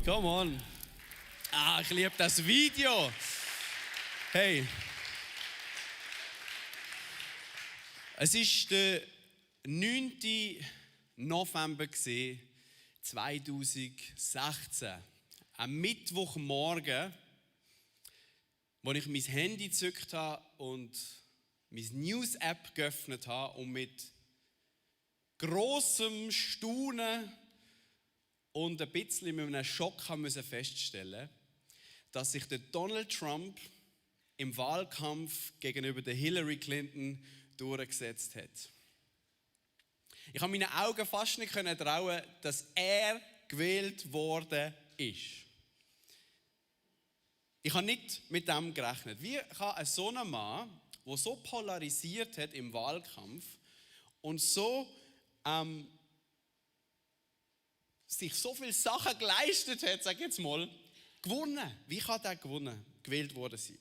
Come on. Ich liebe das Video. Hey. Es war der 9. November 2016. Am Mittwochmorgen, als ich mein Handy gezückt habe und meine News-App geöffnet habe und mit grossem Staunen und ein bisschen mit einem Schock feststellen musste, dass sich der Donald Trump im Wahlkampf gegenüber der Hillary Clinton durchgesetzt hat. Ich konnte meinen Augen fast nicht trauen, dass er gewählt worden ist. Ich habe nicht mit dem gerechnet. Wie kann so ein Mann, der so polarisiert hat im Wahlkampf und so sich so viele Sachen geleistet hat, sage ich jetzt mal, gewonnen? Wie kann der gewählt worden sein?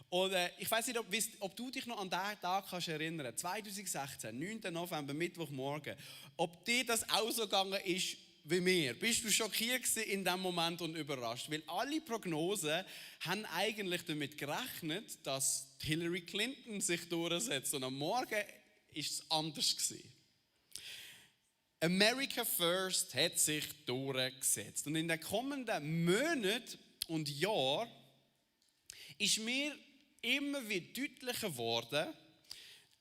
Und ich weiß nicht, ob du dich noch an diesen Tag kannst erinnern. 2016, 9. November, Mittwochmorgen. Ob dir das auch so gegangen ist wie mir. Bist du schockiert in diesem Moment und überrascht? Weil alle Prognosen haben eigentlich damit gerechnet, dass Hillary Clinton sich durchsetzt. Und am Morgen war es anders gewesen. America First hat sich durchgesetzt. Und in den kommenden Monaten und Jahren ist mir immer wieder deutlicher geworden,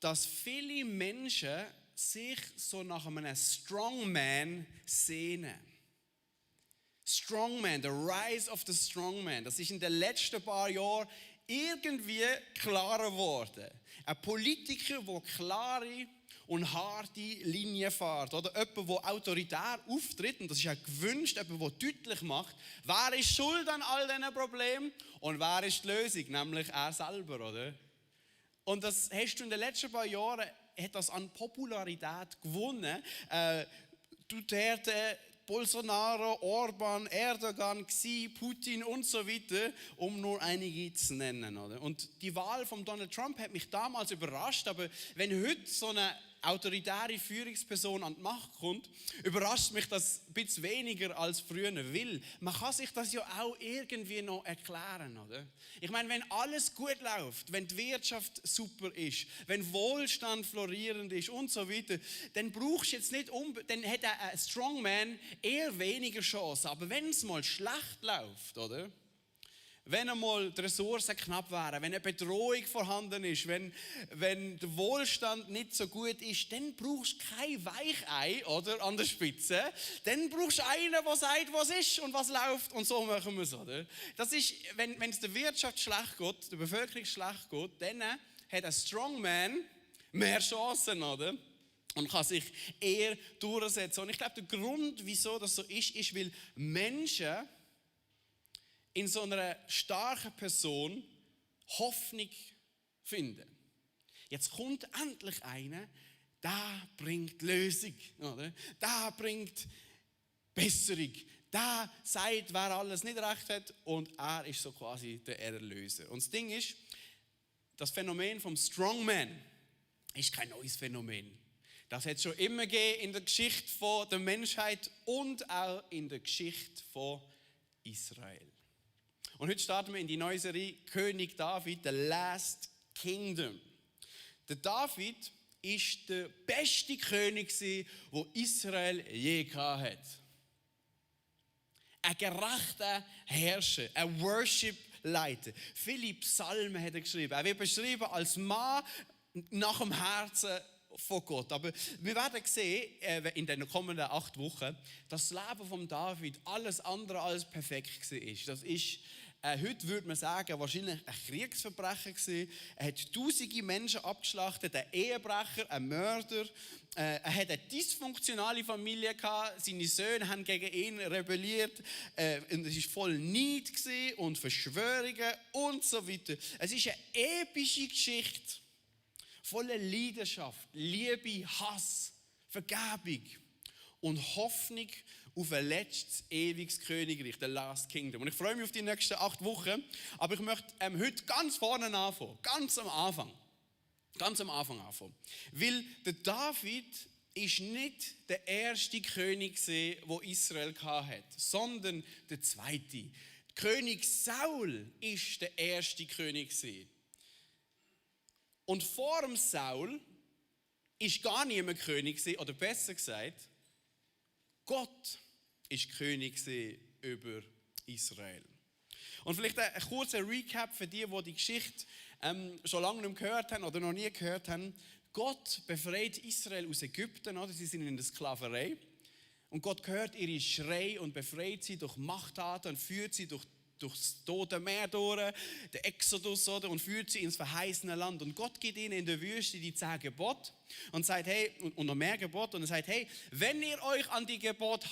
dass viele Menschen sich so nach einem Strongman sehnen. Strongman, the rise of the Strongman. Das ist in den letzten paar Jahren irgendwie klarer geworden. Ein Politiker, der klare und harte Linien fährt. Oder jemand, der autoritär auftritt, und das ist ja gewünscht, jemand, der deutlich macht, wer ist schuld an all diesen Problemen und wer ist die Lösung, nämlich er selber, oder? Und das hast du in den letzten paar Jahren, hat das an Popularität gewonnen. Duterte, Bolsonaro, Orban, Erdogan, Xi, Putin und so weiter, um nur einige zu nennen. Oder? Und die Wahl von Donald Trump hat mich damals überrascht, aber wenn heute so eine autoritäre Führungsperson an die Macht kommt, überrascht mich das ein bisschen weniger als früher, weil man kann sich das ja auch irgendwie noch erklären, oder? Ich meine, wenn alles gut läuft, wenn die Wirtschaft super ist, wenn Wohlstand florierend ist und so weiter, dann brauchst du jetzt nicht dann hat ein Strongman eher weniger Chancen. Aber wenn es mal schlecht läuft, oder? Wenn einmal die Ressourcen knapp wären, wenn eine Bedrohung vorhanden ist, wenn der Wohlstand nicht so gut ist, dann brauchst du kein Weichei, oder, an der Spitze. Dann brauchst du einen, der sagt, was ist und was läuft, und so machen wir es, oder? Das ist, wenn es der Wirtschaft schlecht geht, der Bevölkerung schlecht geht, dann hat ein Strongman mehr Chancen, oder? Und kann sich eher durchsetzen. Und ich glaube, der Grund, wieso das so ist, weil Menschen in so einer starken Person Hoffnung finden. Jetzt kommt endlich einer, der bringt Lösung, oder? Der bringt Besserung. Der sagt, wer alles nicht recht hat, und er ist so quasi der Erlöser. Und das Ding ist, das Phänomen vom Strongman ist kein neues Phänomen. Das hat es schon immer gegeben in der Geschichte der Menschheit und auch in der Geschichte von Israel. Und heute starten wir in die neue Serie König David, The Last Kingdom. Der David ist der beste König, den Israel je hatte. Ein gerechter Herrscher, ein Worship-Leiter. Viele Psalmen hat er geschrieben. Er wird beschrieben als Mann nach dem Herzen von Gott. Aber wir werden sehen, in den kommenden 8 Wochen, dass das Leben von David alles andere als perfekt war. Das ist, heute würde man sagen, wahrscheinlich ein Kriegsverbrecher gewesen. Er hat tausende Menschen abgeschlachtet, ein Ehebrecher, ein Mörder. Er hat eine dysfunktionale Familie gehabt. Seine Söhne haben gegen ihn rebelliert. Und es war voll Neid und Verschwörungen und so weiter. Es ist eine epische Geschichte. Voller Leidenschaft, Liebe, Hass, Vergebung und Hoffnung auf ein letztes, ewiges Königreich, the Last Kingdom. Und ich freue mich auf die nächsten 8 Wochen, aber ich möchte heute ganz vorne anfangen, ganz am Anfang anfangen. Weil der David ist nicht der erste König, den Israel hatte, sondern der zweite. König Saul ist der erste König. Und vor dem Saul ist gar niemand König, oder besser gesagt, Gott ist König über Israel. Und vielleicht ein kurzer Recap für die Geschichte schon lange nicht gehört haben oder noch nie gehört haben. Gott befreit Israel aus Ägypten, oder? Sie sind in der Sklaverei. Und Gott hört ihre Schreie und befreit sie durch Machttaten und führt sie durch das Tote Meer durch, den Exodus, oder? Und führt sie ins verheißene Land. Und Gott gibt ihnen in der Wüste die 10 Gebote und sagt, hey, und noch mehr Gebote, und er sagt, hey, wenn ihr euch an die Gebote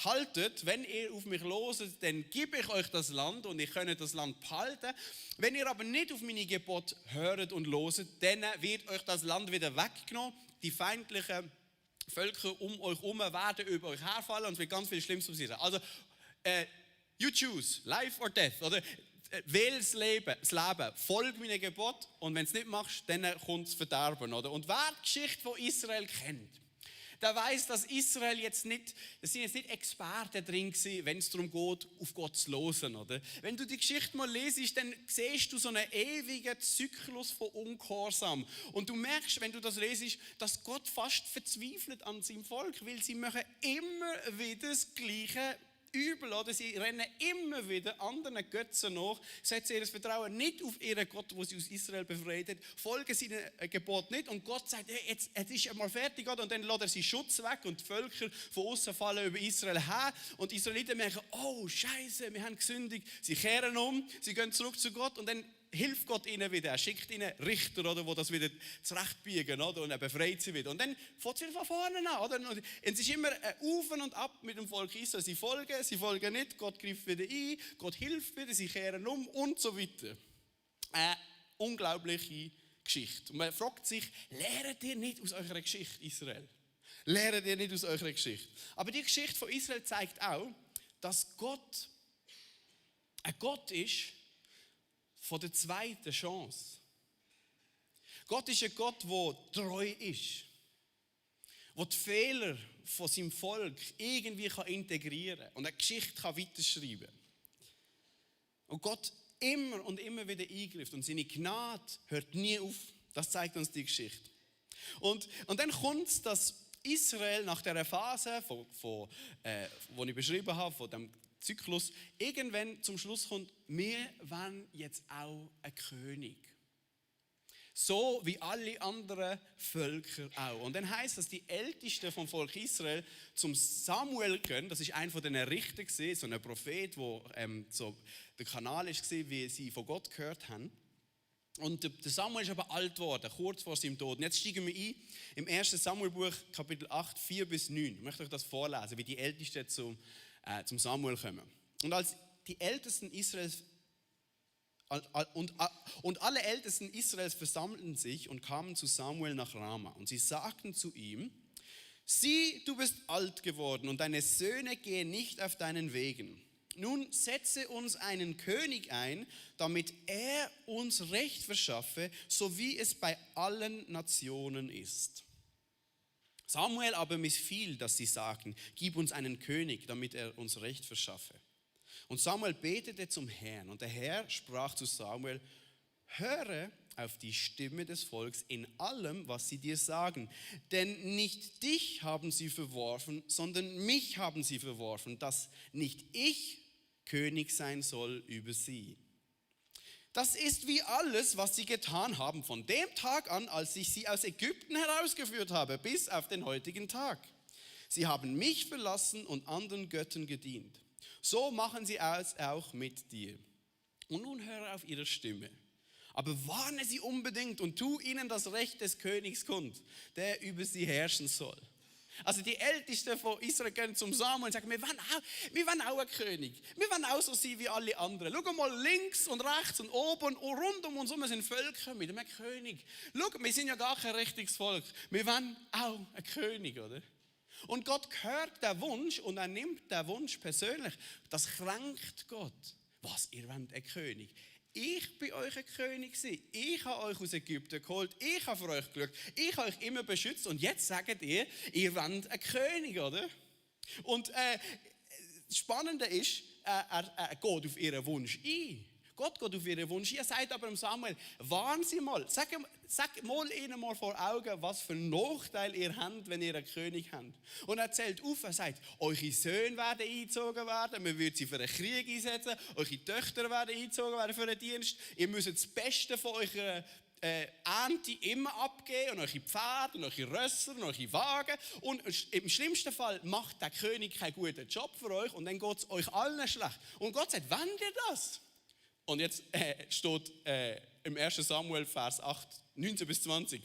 haltet, wenn ihr auf mich loset, dann gebe ich euch das Land und ihr könnt das Land behalten. Wenn ihr aber nicht auf meine Gebote hört und loset, dann wird euch das Land wieder weggenommen. Die feindlichen Völker um euch herum werden über euch herfallen und es wird ganz viel Schlimmes passieren. Also, you choose, life or death, oder? Wähl das Leben, folge meinem Gebot und wenn du es nicht machst, dann kommt das Verderben, oder? Und wer die Geschichte von Israel kennt, der weiß, dass Israel jetzt nicht Experten drin waren, wenn es darum geht, auf Gott zu hören, oder? Wenn du die Geschichte mal lesest, dann siehst du so einen ewigen Zyklus von Ungehorsam. Und du merkst, wenn du das lesest, dass Gott fast verzweifelt an seinem Volk, weil sie machen immer wieder das Gleiche übel, oder? Sie rennen immer wieder anderen Götzen nach, setzen ihr Vertrauen nicht auf ihren Gott, wo sie aus Israel befreit hat, folgen seinen Gebot nicht und Gott sagt, hey, jetzt ist er mal fertig, oder? Und dann lässt er seinen Schutz weg und die Völker von außen fallen über Israel her und die Israeliten merken, oh Scheiße, wir haben gesündigt, sie kehren um, sie gehen zurück zu Gott und dann hilft Gott ihnen wieder, er schickt ihnen Richter, oder, die das wieder zurechtbiegen, oder, und er befreit sie wieder. Und dann fängt es wieder von vorne an. Oder? Und es ist immer ein Auf und Ab mit dem Volk Israel. Sie folgen nicht, Gott greift wieder ein, Gott hilft wieder, sie kehren um und so weiter. Eine unglaubliche Geschichte. Und man fragt sich, lehrt ihr nicht aus eurer Geschichte, Israel? Lehrt ihr nicht aus eurer Geschichte? Aber die Geschichte von Israel zeigt auch, dass Gott ein Gott ist, von der zweiten Chance. Gott ist ein Gott, der treu ist, der die Fehler von seinem Volk irgendwie integrieren kann und eine Geschichte weiterschreiben kann. Und Gott immer und immer wieder eingreift und seine Gnade hört nie auf. Das zeigt uns die Geschichte. Und dann kommt es, dass Israel nach dieser Phase, die ich beschrieben habe, von dem Zyklus, irgendwann zum Schluss kommt, wir wollen jetzt auch ein König. So wie alle anderen Völker auch. Und dann heisst das, die Ältesten vom Volk Israel zum Samuel gehen, das ist einer von den Richtern, so ein Prophet, der so der Kanal war, wie sie von Gott gehört haben. Und der Samuel ist aber alt geworden, kurz vor seinem Tod. Und jetzt steigen wir ein im 1. Samuelbuch, Kapitel 8, 4-9. Ich möchte euch das vorlesen, wie die Ältesten zum Samuel kommen. Und als die Ältesten Israels und alle Ältesten Israels versammelten sich und kamen zu Samuel nach Rama. Und sie sagten zu ihm, sieh, du bist alt geworden und deine Söhne gehen nicht auf deinen Wegen. Nun setze uns einen König ein, damit er uns Recht verschaffe, so wie es bei allen Nationen ist. Samuel aber missfiel, dass sie sagten, gib uns einen König, damit er uns Recht verschaffe. Und Samuel betete zum Herrn und der Herr sprach zu Samuel, höre auf die Stimme des Volks in allem, was sie dir sagen. Denn nicht dich haben sie verworfen, sondern mich haben sie verworfen, dass nicht ich König sein soll über sie. Das ist wie alles, was sie getan haben von dem Tag an, als ich sie aus Ägypten herausgeführt habe, bis auf den heutigen Tag. Sie haben mich verlassen und anderen Göttern gedient. So machen sie es auch mit dir. Und nun höre auf ihre Stimme. Aber warne sie unbedingt und tu ihnen das Recht des Königs kund, der über sie herrschen soll. Also die Ältesten von Israel gehen zum Samuel und sagen, wir wollen auch ein König. Wir wollen auch so sein wie alle anderen. Schau mal links und rechts und oben und rund um uns herum sind Völker mit einem König. Schau, wir sind ja gar kein richtiges Volk. Wir wollen auch einen König, oder? Und Gott hört den Wunsch und er nimmt den Wunsch persönlich. Das kränkt Gott. Was, ihr wollt einen König? Ich bin euer König gewesen. Ich habe euch aus Ägypten geholt. Ich habe für euch geschaut. Ich habe euch immer beschützt. Und jetzt sagt ihr wollt einen König, oder? Und das Spannende ist, er geht auf ihren Wunsch ein. Gott geht auf ihren Wunsch ein. Er sagt aber Samuel, warnen Sie mal, sag mal ihnen mal vor Augen, was für einen Nachteil ihr habt, wenn ihr einen König habt. Und er zählt auf, er sagt, eure Söhne werden eingezogen werden, man wird sie für einen Krieg einsetzen, eure Töchter werden eingezogen werden für einen Dienst, ihr müsst das Beste von eurer Ernte immer abgeben und eure Pferde und eure Rösser und eure Wagen. Und im schlimmsten Fall macht der König keinen guten Job für euch und dann geht es euch allen schlecht. Und Gott sagt, wollt ihr das? Und jetzt steht im 1. Samuel, Vers 8, 19 bis 20.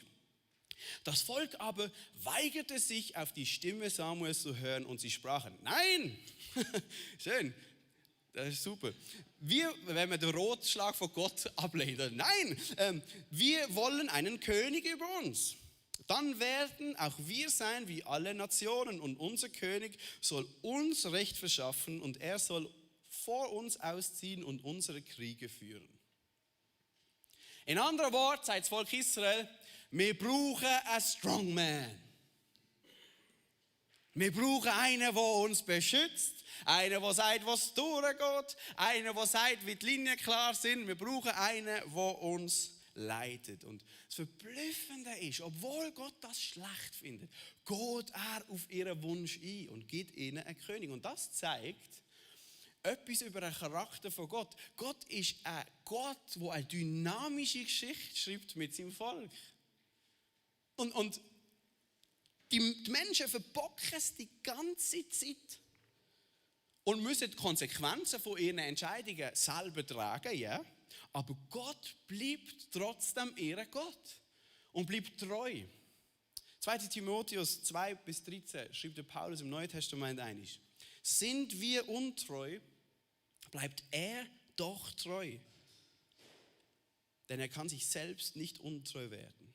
Das Volk aber weigerte sich, auf die Stimme Samuels zu hören und sie sprachen, nein, schön, das ist super. Wenn wir den Rotschlag von Gott ablehnen, nein, wir wollen einen König über uns. Dann werden auch wir sein wie alle Nationen und unser König soll uns Recht verschaffen und er soll vor uns ausziehen und unsere Kriege führen. In anderen Worten sagt das Volk Israel, wir brauchen einen Strongman. Wir brauchen einen, der uns beschützt, einen, der sagt, was durchgeht, einen, der sagt, wie die Linien klar sind. Wir brauchen einen, der uns leitet. Und das Verblüffende ist, obwohl Gott das schlecht findet, geht er auf ihren Wunsch ein und gibt ihnen einen König. Und das zeigt etwas über den Charakter von Gott. Gott ist ein Gott, der eine dynamische Geschichte schreibt mit seinem Volk. Und die Menschen verbocken es die ganze Zeit und müssen die Konsequenzen von ihren Entscheidungen selber tragen, ja. Aber Gott bleibt trotzdem ihr Gott und bleibt treu. 2. Timotheus 2 bis 13 schreibt der Paulus im Neuen Testament einig. Sind wir untreu, bleibt er doch treu. Denn er kann sich selbst nicht untreu werden.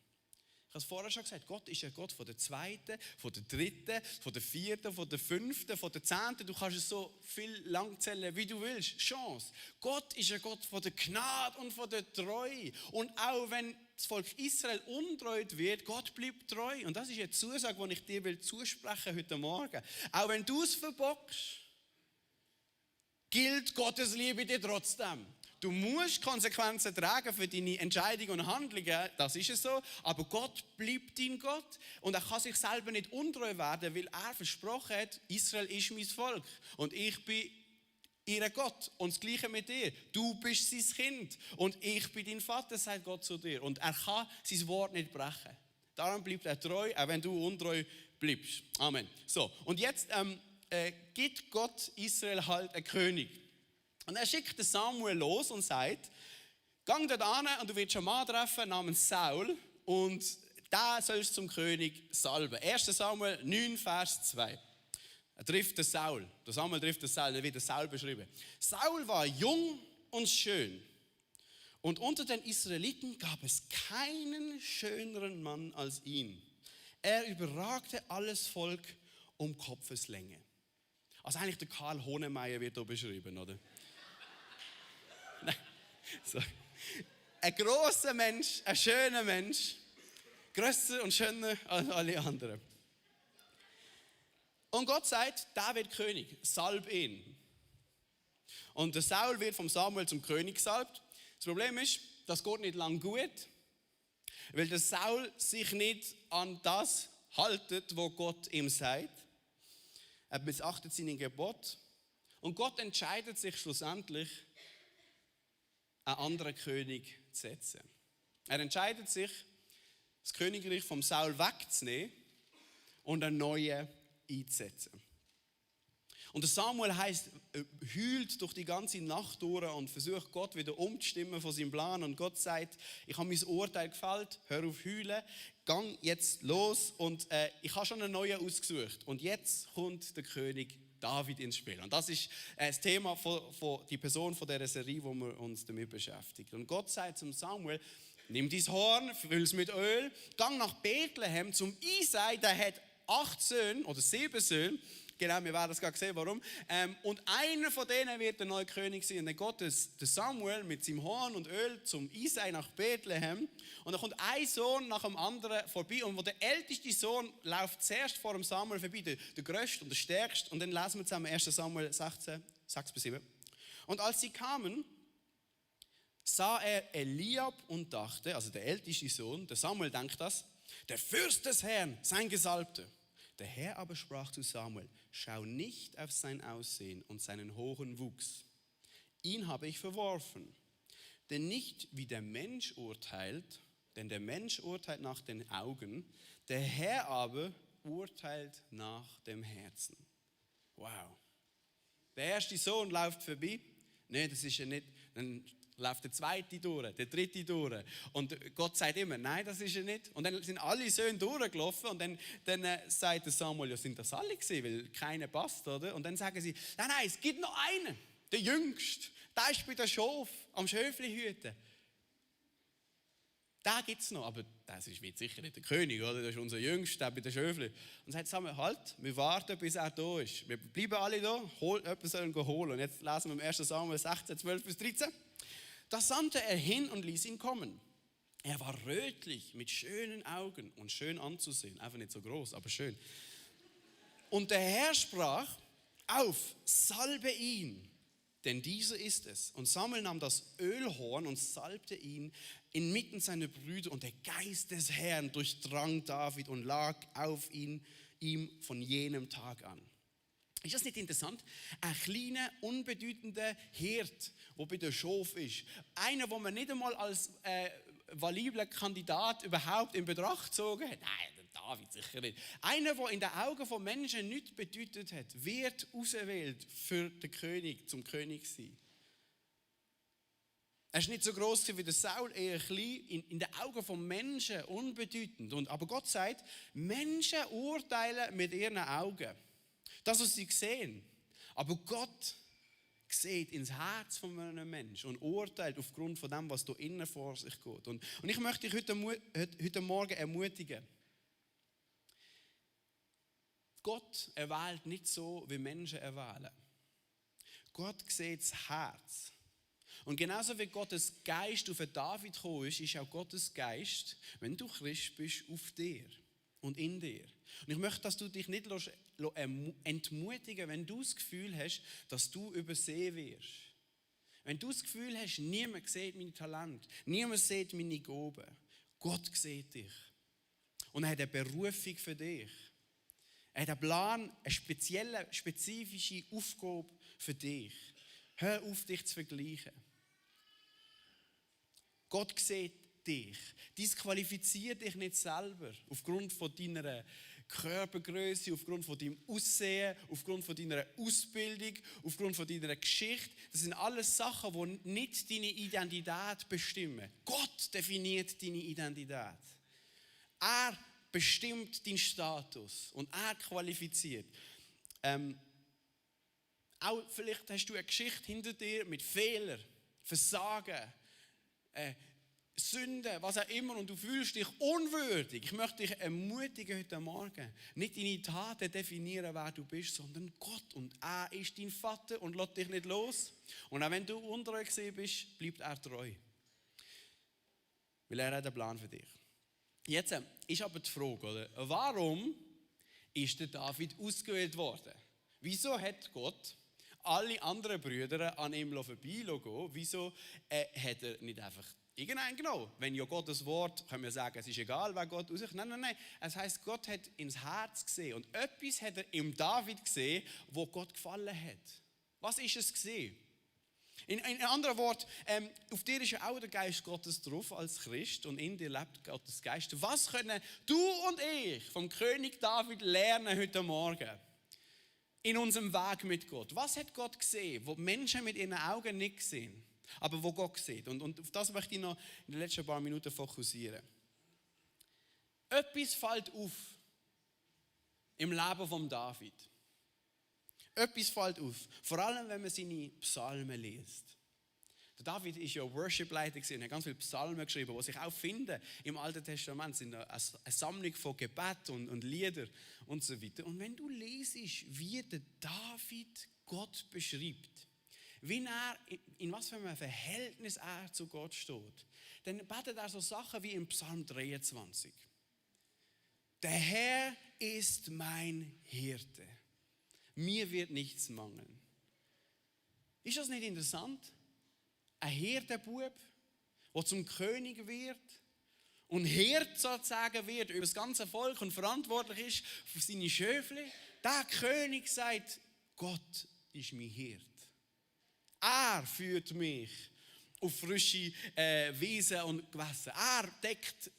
Ich habe es vorher schon gesagt, Gott ist ein Gott von der zweiten, von der dritten, von der vierten, von der fünften, von der zehnten. Du kannst es so viel lang zählen, wie du willst. Chance. Gott ist ein Gott von der Gnade und von der Treue. Und auch wenn das Volk Israel untreu wird, Gott bleibt treu. Und das ist eine Zusage, die ich dir zusprechen will heute Morgen. Auch wenn du es verbockst, gilt Gottes Liebe dir trotzdem. Du musst Konsequenzen tragen für deine Entscheidungen und Handlungen, das ist es so. Aber Gott bleibt dein Gott und er kann sich selber nicht untreu werden, weil er versprochen hat, Israel ist mein Volk und ich bin ihr Gott. Und das Gleiche mit dir. Du bist sein Kind und ich bin dein Vater, sagt Gott zu dir. Und er kann sein Wort nicht brechen. Darum bleibt er treu, auch wenn du untreu bleibst. Amen. So, und jetzt gibt Gott Israel halt einen König. Und er schickt den Samuel los und sagt, geh dort hin und du wirst einen Mann treffen namens Saul und den sollst du zum König salben. 1. Samuel 9, Vers 2. Er trifft den Saul. Der Samuel trifft den Saul, dann wird der Saul beschrieben. Saul war jung und schön. Und unter den Israeliten gab es keinen schöneren Mann als ihn. Er überragte alles Volk um Kopfeslänge. Also eigentlich der Karl Honemeyer wird hier beschrieben, oder? Nein. So. Ein grosser Mensch, ein schöner Mensch, grösser und schöner als alle anderen. Und Gott sagt, der wird König, salb ihn. Und der Saul wird vom Samuel zum König gesalbt. Das Problem ist, das geht nicht lang gut, weil der Saul sich nicht an das haltet, was Gott ihm sagt. Er missachtet seine Gebot. Und Gott entscheidet sich schlussendlich, einen anderen König zu setzen. Er entscheidet sich, das Königreich vom Saul wegzunehmen und einen neuen einzusetzen. Und der Samuel heult durch die ganze Nacht durch und versucht Gott wieder umzustimmen von seinem Plan. Und Gott sagt, ich habe mein Urteil gefällt, hör auf heulen, gang jetzt los und ich habe schon einen neuen ausgesucht. Und jetzt kommt der König David ins Spiel. Und das ist das Thema von die Person von dieser Serie, wo wir uns damit beschäftigen. Und Gott sagt zum Samuel, nimm dein Horn, füll es mit Öl, gang nach Bethlehem zum Isai, der hat 8 Söhne oder 7 Söhne, Genau, wir werden das gerade sehen, warum. Und einer von denen wird der neue König sein. Und dann geht der Samuel mit seinem Horn und Öl zum Isai nach Bethlehem. Und dann kommt ein Sohn nach dem anderen vorbei. Und wo der älteste Sohn läuft zuerst vor dem Samuel vorbei, der größte und der stärkste. Und dann lesen wir zusammen 1. Samuel 16, 6-7. Und als sie kamen, sah er Eliab und dachte, also der älteste Sohn, der Samuel denkt das, der Fürst des Herrn, sein Gesalbter. Der Herr aber sprach zu Samuel, schau nicht auf sein Aussehen und seinen hohen Wuchs. Ihn habe ich verworfen. Denn nicht wie der Mensch urteilt, denn der Mensch urteilt nach den Augen, der Herr aber urteilt nach dem Herzen. Wow. Der erste Sohn läuft vorbei. Nein, das ist ja nicht. Dann läuft der zweite durch, der dritte durch. Und Gott sagt immer, nein, das ist er nicht. Und dann sind alle Söhne durchgelaufen und dann sagt der Samuel, ja, sind das alle gewesen, weil keiner passt, oder? Und dann sagen sie, nein, es gibt noch einen, der Jüngste. Der ist bei der Schof, am Schöfli hüten. Da gibt es noch, aber das wird sicher nicht der König, oder? Das ist unser Jüngster, der bei der Schöfli. Und sagt Samuel, halt, wir warten, bis er da ist. Wir bleiben alle da, jemand soll ihn holen. Und jetzt lesen wir im 1. Samuel 16, 12-13. Da sandte er hin und ließ ihn kommen. Er war rötlich, mit schönen Augen und schön anzusehen. Einfach nicht so groß, aber schön. Und der Herr sprach, auf, salbe ihn, denn dieser ist es. Und Samuel nahm das Ölhorn und salbte ihn inmitten seiner Brüder. Und der Geist des Herrn durchdrang David und lag auf ihm von jenem Tag an. Ist das nicht interessant? Ein kleiner, unbedeutender Hirt, der bei der Schof ist. Einer, den man nicht einmal als valibler Kandidat überhaupt in Betracht gezogen hat. Nein, der David sicher nicht. Einer, der in den Augen von Menschen nichts bedeutet hat, wird auserwählt für den König, zum König zu sein. Er ist nicht so groß wie der Saul, eher klein, in den Augen von Menschen unbedeutend. Aber Gott sagt, Menschen urteilen mit ihren Augen. Das, was sie sehen. Aber Gott sieht ins Herz von einem Menschen und urteilt aufgrund von dem, was da innen vor sich geht. Und ich möchte dich heute Morgen ermutigen. Gott erwählt nicht so, wie Menschen erwählen. Gott sieht das Herz. Und genauso wie Gottes Geist auf David gekommen ist auch Gottes Geist, wenn du Christ bist, auf dir und in dir. Und ich möchte, dass du dich nicht entmutigen, wenn du das Gefühl hast, dass du übersehen wirst. Wenn du das Gefühl hast, niemand sieht meine Talente, niemand sieht meine Gaben. Gott sieht dich. Und er hat eine Berufung für dich. Er hat einen Plan, eine spezielle, spezifische Aufgabe für dich. Hör auf, dich zu vergleichen. Gott sieht dich. Disqualifiziere dich nicht selber aufgrund von deiner Körpergröße, aufgrund von deinem Aussehen, aufgrund von deiner Ausbildung, aufgrund von deiner Geschichte. Das sind alles Sachen, die nicht deine Identität bestimmen. Gott definiert deine Identität. Er bestimmt deinen Status und er qualifiziert. Auch vielleicht hast du eine Geschichte hinter dir mit Fehlern, Versagen, Sünde, was auch immer, und du fühlst dich unwürdig. Ich möchte dich ermutigen heute Morgen, nicht deine Taten definieren, wer du bist, sondern Gott. Und er ist dein Vater und lässt dich nicht los. Und auch wenn du untreu bist, bleibt er treu. Weil er hat einen Plan für dich. Jetzt ist aber die Frage, oder? Warum ist der David ausgewählt worden? Wieso hat Gott alle anderen Brüder an ihm vorbeigehen? Wieso hat er nicht einfach irgendeinen genommen? Wenn ja Gottes Wort, können wir sagen, es ist egal, wer Gott aussieht. Nein. Es heisst, Gott hat ins Herz gesehen. Und etwas hat er im David gesehen, wo Gott gefallen hat. Was ist es gesehen? In anderen Worten, auf dir ist ja auch der Geist Gottes drauf als Christ und in dir lebt Gottes Geist. Was können du und ich vom König David lernen heute Morgen? In unserem Weg mit Gott. Was hat Gott gesehen, wo Menschen mit ihren Augen nicht sehen, aber wo Gott sieht? Und auf das möchte ich noch in den letzten paar Minuten fokussieren. Etwas fällt auf im Leben von David. Etwas fällt auf, vor allem wenn man seine Psalmen liest. Der David war ja Worship-Leiter und hat ganz viele Psalmen geschrieben, die sich auch finden im Alten Testament. Es sind eine Sammlung von Gebet und Lieder und so weiter. Und wenn du lesest, wie der David Gott beschreibt, wie er, in was für einem Verhältnis er zu Gott steht, dann betet er so Sachen wie im Psalm 23. Der Herr ist mein Hirte. Mir wird nichts mangeln. Ist das nicht interessant? Ein Hirtenbub, der zum König wird und Hirt sozusagen wird über das ganze Volk und verantwortlich ist für seine Schöfli. Der König sagt, Gott ist mein Hirt. Er führt mich auf frische Wiesen und Gewässer. Er deckt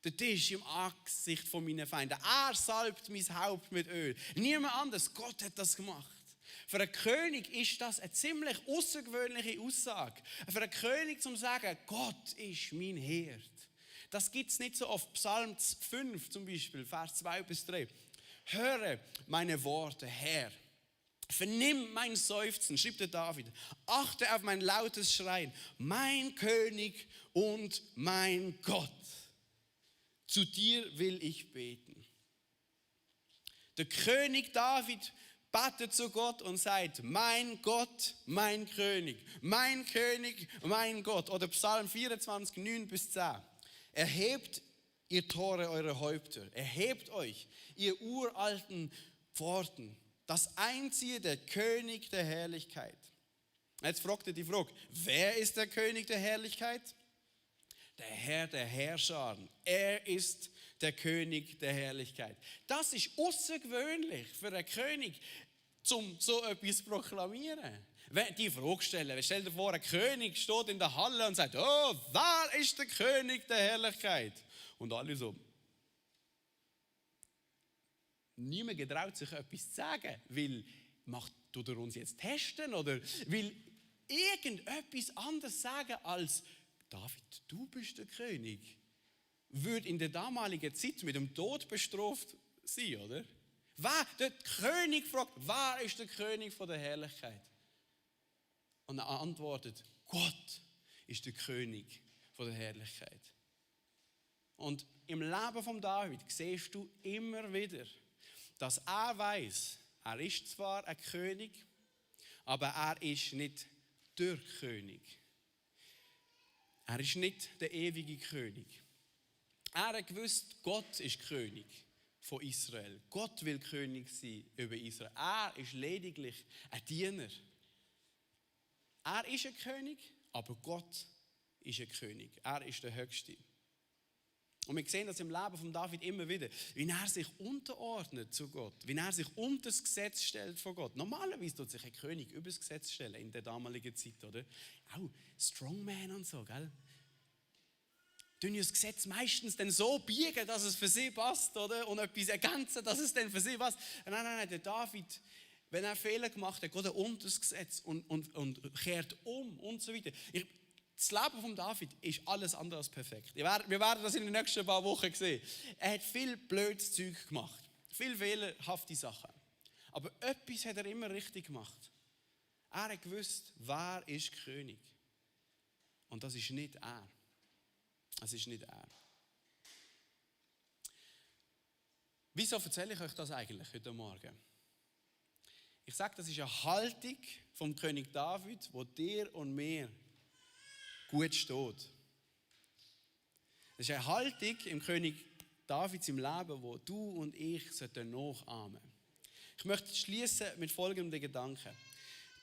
den Tisch im Angesicht von meinen Feinden. Er salbt mein Haupt mit Öl. Niemand anders. Gott hat das gemacht. Für einen König ist das eine ziemlich außergewöhnliche Aussage. Für einen König zu sagen, Gott ist mein Hirt. Das gibt es nicht so oft. Psalm 5 zum Beispiel, Vers 2 bis 3. Höre meine Worte, Herr. Vernimm mein Seufzen, schrieb der David. Achte auf mein lautes Schreien. Mein König und mein Gott. Zu dir will ich beten. Der König David betet zu Gott und sagt, mein Gott, mein König, mein König, mein Gott. Oder Psalm 24, 9 bis 10. Erhebt, ihr Tore, eure Häupter. Erhebt euch, ihr uralten Pforten. Das Einzige der König der Herrlichkeit. Jetzt fragt ihr die Frage, wer ist der König der Herrlichkeit? Der Herr der Herrscharen. Er ist der König der Herrlichkeit. Das ist außergewöhnlich für einen König, um so etwas zu proklamieren. Wenn die Frage stellen, stell dir vor, ein König steht in der Halle und sagt, oh, wer ist der König der Herrlichkeit? Und alle so. Niemand getraut sich etwas zu sagen, weil tut er uns jetzt testen oder will irgendetwas anderes sagen als David, du bist der König. Würde in der damaligen Zeit mit dem Tod bestraft sein, oder? Der König fragt, wer ist der König von der Herrlichkeit? Und er antwortet, Gott ist der König von der Herrlichkeit. Und im Leben von David siehst du immer wieder, dass er weiß, er ist zwar ein König, aber er ist nicht der König. Er ist nicht der ewige König. Er hat gewusst, Gott ist König von Israel. Gott will König sein über Israel. Er ist lediglich ein Diener. Er ist ein König, aber Gott ist ein König. Er ist der Höchste. Und wir sehen das im Leben von David immer wieder, wie er sich unterordnet zu Gott, wie er sich unter das Gesetz stellt von Gott. Normalerweise tut sich ein König über das Gesetz stellen in der damaligen Zeit, oder? Auch Strongman und so, gell? Tun das Gesetz meistens dann so biegen, dass es für sie passt, oder? Und etwas ergänzen, dass es dann für sie passt. Nein, der David, wenn er Fehler gemacht hat, geht er unter das Gesetz und kehrt um und so weiter. Das Leben von David ist alles andere als perfekt. Wir werden das in den nächsten paar Wochen sehen. Er hat viel blödes Zeug gemacht, viel fehlerhafte Sachen. Aber etwas hat er immer richtig gemacht. Er hat gewusst, wer ist König. Und das ist nicht er. Es ist nicht er. Wieso erzähle ich euch das eigentlich heute Morgen? Ich sage, das ist eine Haltung vom König David, wo dir und mir gut steht. Das ist eine Haltung im König Davids im Leben, wo du und ich nachahmen sollten. Ich möchte schließen mit folgendem Gedanken.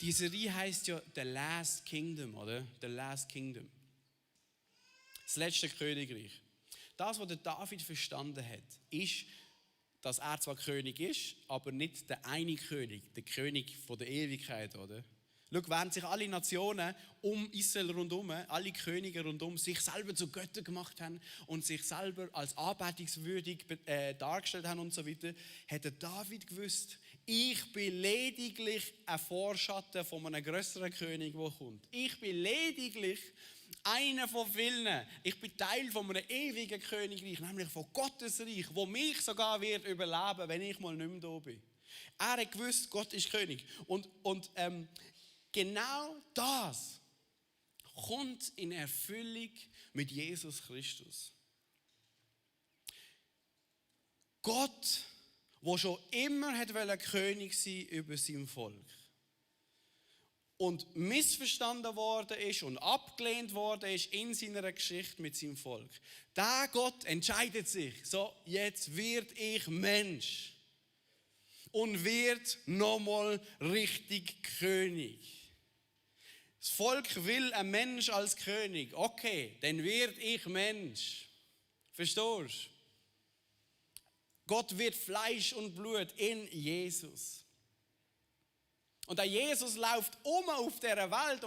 Die Serie heisst ja The Last Kingdom, oder? The Last Kingdom. Das letzte Königreich. Das, was der David verstanden hat, ist, dass er zwar König ist, aber nicht der eine König, der König von der Ewigkeit, oder? Schau, während sich alle Nationen um Israel rundherum, alle Könige rundherum, sich selber zu Göttern gemacht haben und sich selber als anbetungswürdig dargestellt haben und so weiter, hat der David gewusst, ich bin lediglich ein Vorschatten von einem grösseren König, der kommt. Ich bin lediglich einer von vielen. Ich bin Teil von einem ewigen Königreich, nämlich von Gottes Reich, wo mich sogar wird überleben, wenn ich mal nicht mehr da bin. Er hat gewusst, Gott ist König. Und genau das kommt in Erfüllung mit Jesus Christus. Gott, der schon immer König sein über sein Volk und missverstanden worden ist und abgelehnt worden ist in seiner Geschichte mit seinem Volk. Der Gott entscheidet sich, so jetzt wird ich Mensch und wird nochmal richtig König. Das Volk will einen Mensch als König. Okay, dann wird ich Mensch. Verstehst du? Gott wird Fleisch und Blut in Jesus. Und der Jesus läuft auf dieser Welt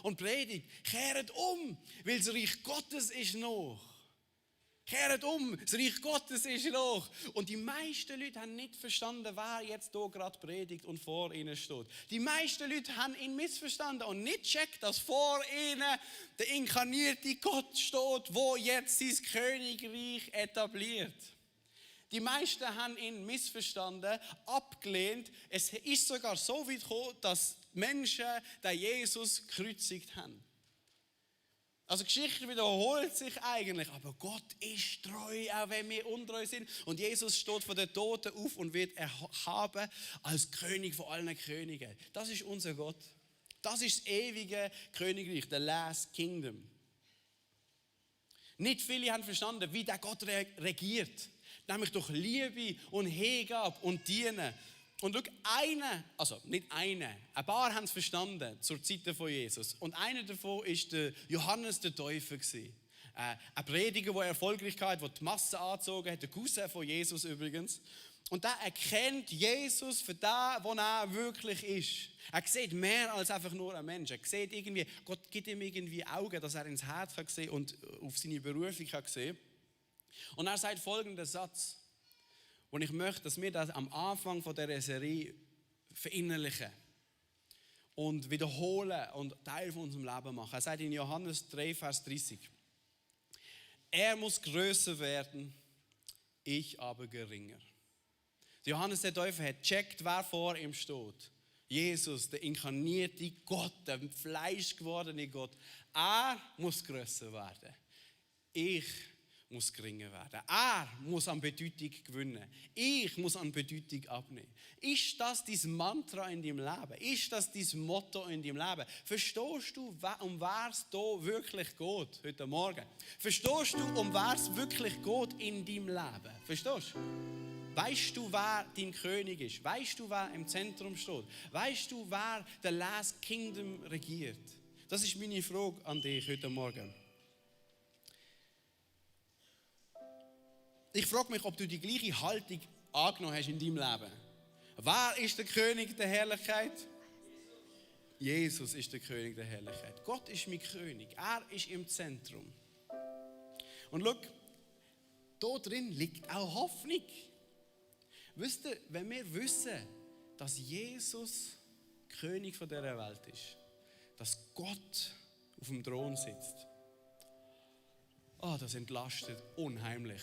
und predigt, kehrt um, weil das Reich Gottes ist noch. Kehrt um, das Reich Gottes ist noch. Und die meisten Leute haben nicht verstanden, wer jetzt hier gerade predigt und vor ihnen steht. Die meisten Leute haben ihn missverstanden und nicht gecheckt, dass vor ihnen der inkarnierte Gott steht, wo jetzt sein Königreich etabliert. Die meisten haben ihn missverstanden, abgelehnt. Es ist sogar so weit gekommen, dass Menschen den Jesus gekreuzigt haben. Also die Geschichte wiederholt sich eigentlich, aber Gott ist treu, auch wenn wir untreu sind. Und Jesus steht von den Toten auf und wird erhaben als König von allen Königen. Das ist unser Gott. Das ist das ewige Königreich, the last kingdom. Nicht viele haben verstanden, wie der Gott regiert. Nämlich durch Liebe und Hingabe und Dienen. Und schau, ein paar haben es verstanden zur Zeit von Jesus. Und einer davon war der Johannes der Täufer. Ein Prediger, der erfolgreich war, der die Masse angezogen hat, der Cousin von Jesus übrigens. Und der erkennt Jesus für das, was er wirklich ist. Er sieht mehr als einfach nur ein Mensch. Er sieht irgendwie, Gott gibt ihm irgendwie Augen, dass er ins Herz kann sehen und auf seine Berufung kann sehen. Und er sagt folgenden Satz, und ich möchte, dass wir das am Anfang von dieser Serie verinnerlichen und wiederholen und Teil von unserem Leben machen. Er sagt in Johannes 3, Vers 30, er muss größer werden, ich aber geringer. Johannes der Täufer hat gecheckt, wer vor ihm steht. Jesus, der inkarnierte Gott, der fleischgewordene Gott. Er muss größer werden. Ich muss geringer werden. Er muss an Bedeutung gewinnen. Ich muss an Bedeutung abnehmen. Ist das dein Mantra in deinem Leben? Ist das dein Motto in deinem Leben? Verstehst du, um wer es hier wirklich geht, heute Morgen? Verstehst du, um wer es wirklich geht in deinem Leben? Verstehst du? Weißt du, wer dein König ist? Weißt du, wer im Zentrum steht? Weißt du, wer the last kingdom regiert? Das ist meine Frage an dich heute Morgen. Ich frage mich, ob du die gleiche Haltung angenommen hast in deinem Leben. Wer ist der König der Herrlichkeit? Jesus ist der König der Herrlichkeit. Gott ist mein König. Er ist im Zentrum. Und schau, da drin liegt auch Hoffnung. Wisst ihr, wenn wir wissen, dass Jesus König von dieser Welt ist, dass Gott auf dem Thron sitzt, das entlastet unheimlich.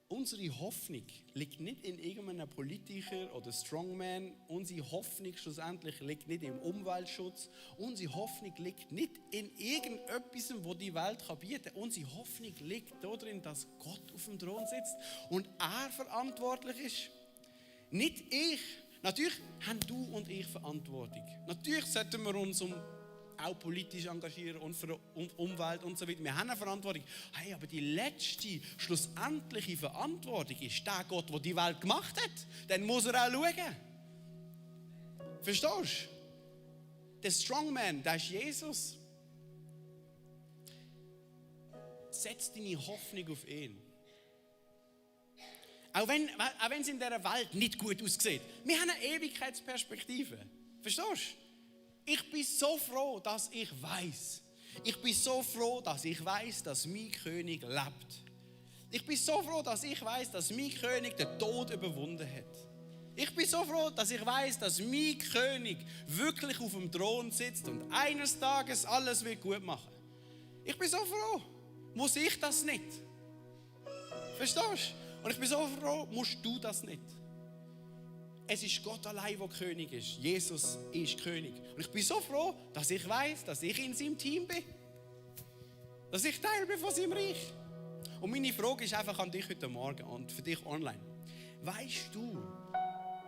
Unsere Hoffnung liegt nicht in irgendeinem Politiker oder Strongman. Unsere Hoffnung schlussendlich liegt nicht im Umweltschutz. Unsere Hoffnung liegt nicht in irgendetwas, was die Welt bieten kann. Unsere Hoffnung liegt darin, dass Gott auf dem Thron sitzt und er verantwortlich ist. Nicht ich. Natürlich haben du und ich Verantwortung. Natürlich sollten wir uns auch politisch engagieren und für die Umwelt und so weiter. Wir haben eine Verantwortung. Hey, aber die letzte, schlussendliche Verantwortung ist der Gott, der die Welt gemacht hat. Dann muss er auch schauen. Verstehst du? Der Strongman, das ist Jesus. Setz deine Hoffnung auf ihn. Auch wenn es in dieser Welt nicht gut aussieht. Wir haben eine Ewigkeitsperspektive. Verstehst du? Ich bin so froh, dass ich weiß. Ich bin so froh, dass ich weiß, dass mein König lebt. Ich bin so froh, dass ich weiß, dass mein König den Tod überwunden hat. Ich bin so froh, dass ich weiß, dass mein König wirklich auf dem Thron sitzt und eines Tages alles wird gut machen. Ich bin so froh. Muss ich das nicht? Verstehst du? Und ich bin so froh, musst du das nicht. es ist Gott allein, der König ist. Jesus ist König. Und ich bin so froh, dass ich weiß, dass ich in seinem Team bin. Dass ich Teil bin von seinem Reich. Und meine Frage ist einfach an dich heute Morgen und für dich online. Weißt du,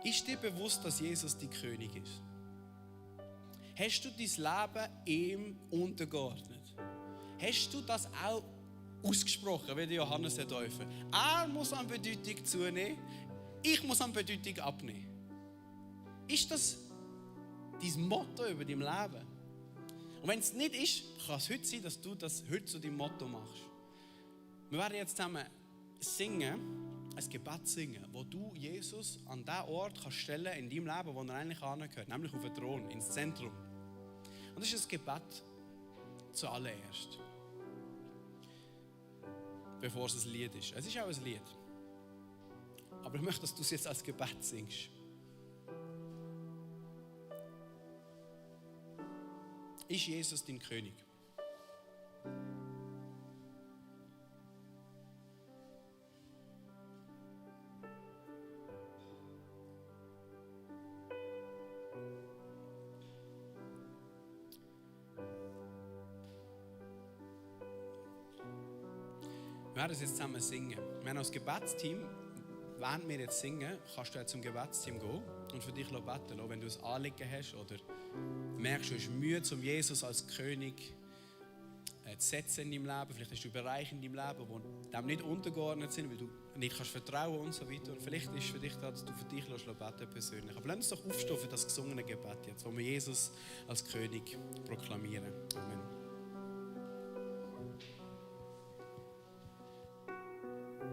ist dir bewusst, dass Jesus dein König ist? Hast du dein Leben ihm untergeordnet? Hast du das auch ausgesprochen, wie der Johannes der Täufer? Er muss an Bedeutung zunehmen, ich muss an Bedeutung abnehmen. Ist das dein Motto über dein Leben? Und wenn es nicht ist, kann es heute sein, dass du das heute zu deinem Motto machst. Wir werden jetzt zusammen singen, ein Gebet singen, wo du Jesus an den Ort kannst stellen in deinem Leben, wo er eigentlich angehört, nämlich auf den Thron, ins Zentrum. Und das ist ein Gebet zuallererst. Bevor es ein Lied ist. Es ist auch ein Lied. Aber ich möchte, dass du es jetzt als Gebet singst. Ist Jesus dein König? Wir werden es jetzt zusammen singen. Wir haben als Gebetsteam, während wir jetzt singen, kannst du jetzt zum Gebetsteam gehen und für dich beten lassen, wenn du ein Anliegen hast oder merkst, du hast Mühe, um Jesus als König zu setzen in deinem Leben. Vielleicht hast du Bereiche in deinem Leben, die dem nicht untergeordnet sind, weil du nicht kannst vertrauen und so weiter. Und vielleicht ist es für dich da, dass du für dich beten persönlich. Aber lass uns doch aufstehen für das gesungene Gebet jetzt, wo wir Jesus als König proklamieren. Amen.